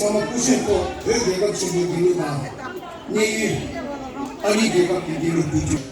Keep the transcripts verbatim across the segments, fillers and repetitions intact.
ཚང་མ་སྐུ་ཞབས་ཐོག་བོད་རྒྱལ་ཁབ་ཆེན་པོའི་རྒྱལ་གླུ་དང་། གནས་ཡུལ་ཨ་རིའི་རྒྱལ་ཁབ་ཀྱི་རྒྱལ་གླུ་འབུལ་རྒྱུ།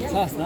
ཚ་ས།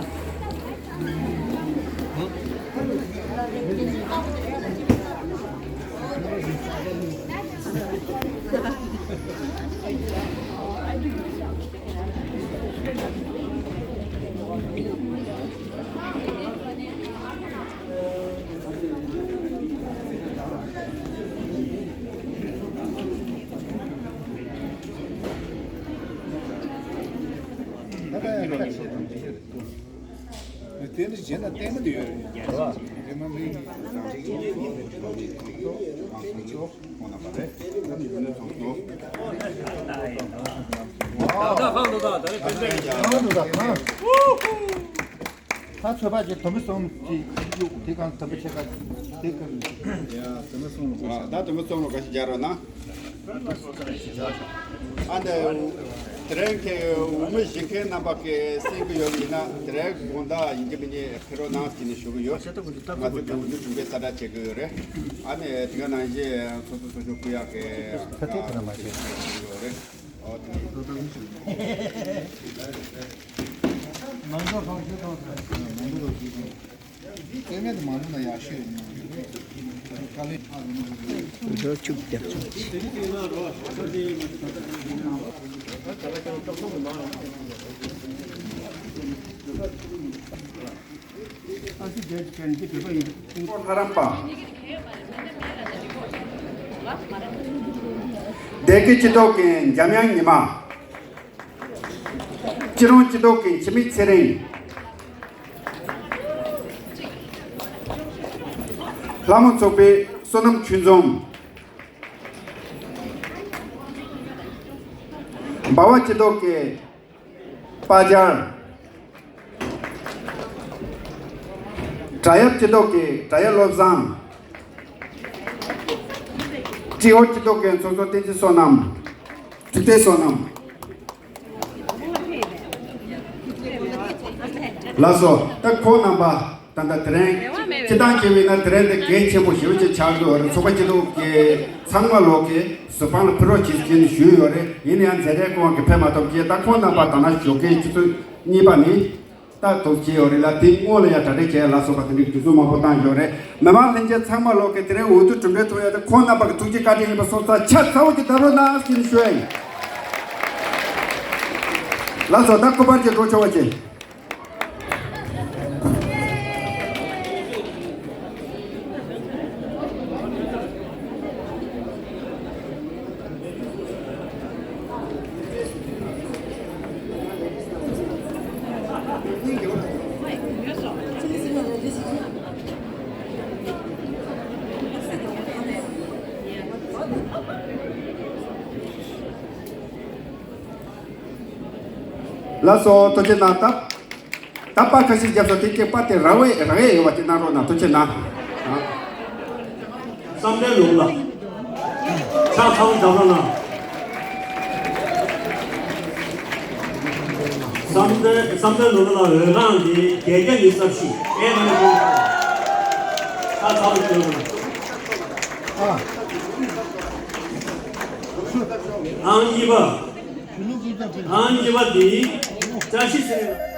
དེ་འདྲ་བྱས་ན་བརྟན་པོ་དེ་ཡོད་རེད། རེད་བ། རེད་མ་མིན། ཁོང་རྣམ་པ་རེད། ཁོང་ནི་ཡོད་ནས་ཚོགས་གཙོ། ད་ད་ཧང་དུ་ད་ད་རེད་ཕན་ཚུན། ཧང་དུ་ད་ཧང་། ད་ཚོད་དཔག་ཅིག་དུམ་བུ་གསུམ་གྱི་གཡུག་དེ་གང་དུམ་བུ་ཕྱེད་ཀ་དེ་གང་། ཡ་དུམ་བུ་གསུམ་ལ་གོ་ཤ། ད་དུམ་བུ་གསུམ་ལ་ག་ཞིག་རྒྱག་རོགས་གནང་། ཨ་ནི། དེ་རིང་གི་འོས་མི་བཞེངས་མཁན་རྣམ་པ་གིས་གསན་གྱི་ཡོད་པ་ཡིན་ན་དེ་རིང་དགོང་དག་ཡིན་གཅིག་མིན་གཅིག་ཕེབས་རོགས་གནང་ཟེར་ནས་ཞུ་གི་ཡོད། ང་ཚོ་དེ་འོས་བསྡུ་གྲུབ་འབྲས་གསལ་བསྒྲགས་བྱེད་ཀྱི་ཡོད་རེད། ཨ་ནི་དེ་ག་ནང་བཞིན་ཚོགས་གཙོ་ཚོགས་གཞོན་སྐུ་ཡག་གི་ད་ཐེངས་དེ་ན་མ་བྱས་ཡོད་རེད། ཨོ་དེ། མང་ཚོགས་ཁག་ཅིག་ཐོག་ཐོག་མང་ཚོགས་ཁག་ཅིག་ཐོག་རྩེད་མེད་དུ་མ་འགྲོ་ན་ཡག་ཤོས་ཡིན། དཀའ་ལས་ཁག་རུ་མ་རུ། རོ་བཅུག་རྒྱབ་བཅུག་ཨ་སི་རྒྱལ་གྱི་ཁྱེད་ཀྱི་བོད་པ་ཡིན། ལྷ་རམས་པ། སྡེ་དགེ་སྤྱི་ཚོགས་ཀྱི་འཇམ་དབྱངས་ཉི་མ། སྤྱི་རོང་སྤྱི་ཚོགས་ཀྱི་འཆི་མེད་ཚེ་རིང་། ལྷ་མོ་ཚོགས་པའི་བསོད་ནམས་ཆོས་འཛོམས། འབའ་བ་སྤྱི་ཚོགས་ཀྱི་པ་རྒྱལ། བྲག་གཡབ་སྤྱི་ཚོགས་ཀྱི་བྲག་གཡབ་བློ་བཟང་། ཀྲི་ཧོར་སྤྱི་ཚོགས་ཀྱི་ཚོགས་གཙོ་བསྟན་འཛིན་བསོད་ནམས། ཐུབ་བསྟན་བསོད་ནམས། ལགས་སོ། ད་ཁོང་རྣམ་པ་ད་ལྟ་དེ་རིང་སྤྱི་བཏང་བྱས་པ་ཡིན་ན་དེ་རིང་འདི་གལ་ཆེན་པོ་ཞེ་པོ་ཅིག་ཆགས་ཀྱི་ཡོད་རེད། ཚོགས་པ་སྐྱིད་སྡུག་གི་ཚང་མ་ལོག་གིས་གཟིགས་དཔང་ལ་ཕུལ་རོགས་བྱེད་ཟེར་ནས་ཞུས་ཡོད་རེད། ཡིན་ན་ཡང་མཛད་བྲེལ་སྐོང་གི་ཕེབས་མ་ཐུབ་ཀྱི། ད་ཁོང་རྣམ་པ་ད་ནང་ཞོགས་ཀའི་ཆུ་ཚོད་གཉིས་པ་ནས་ད་ཐོག་བྱས་ཡོད་རེད་ལ། དེ་སྔོན་ལ་ཡང་གྲ་སྒྲིག་བྱས་ལ་སོགས་པ་དེ་འདྲའི་དུས་ཚོད་མང་པོ་བཏང་ཡོད་རེད། མི་མང་ལྷན་རྒྱས་ཚང་མ་ལོག་གིས་དེ་རིང་འོས་བསྡུ་གྲུབ་འབྲས་ཐོབ་ཡ་དེ་ཁོང་རྣམ་པ་གི་ཐུགས་རྗེ་བཀའ་དྲིན་ཡིན་པ་སོགས་ཚ་ཚ་ཚ་བོ་ཅིག་བརྡབ་རོགས་གནང་ཟེར་ནས་ཞུ་ཡ་ཡིན། ལགས་སོ། ད་སྐུ་པར་གྱི་འགྲོ་ཆོག་པ་བྱེད། ལགས་སོ། ཐུགས་རྗེ་གནང་། ད་ད་པར་ཁ་ཤས་བརྒྱབ་སོང་། དེ་སྐད་པར་དེ་རག་ཡས་རག་ཡས་ཡོད་པ་ཅིག་གནང་རོགས་གནང་། ཐུགས་རྗེ་གནང་། བསམ་གཏན་ལུང་ལ་ཕྱག་འཚལ་ལོ། རྒྱབ་ལ་ན། བསམ་གཏན་བསམ་གཏན་ལུང་ལ་འོས་འགན་འདི་བརྒྱད་བརྒྱ་ཉི་ཤུ་རྩ་བཞི། ཨེ་མ་ནི་ཁོང་ཕྱག་འཚལ་ལོ་ཞུ་རོགས་གནང་། ཨང་གཉིས་པ། ཨང་གཉིས་པ་འདི་བཀྲ་ཤིས་ཚེ་རིང་།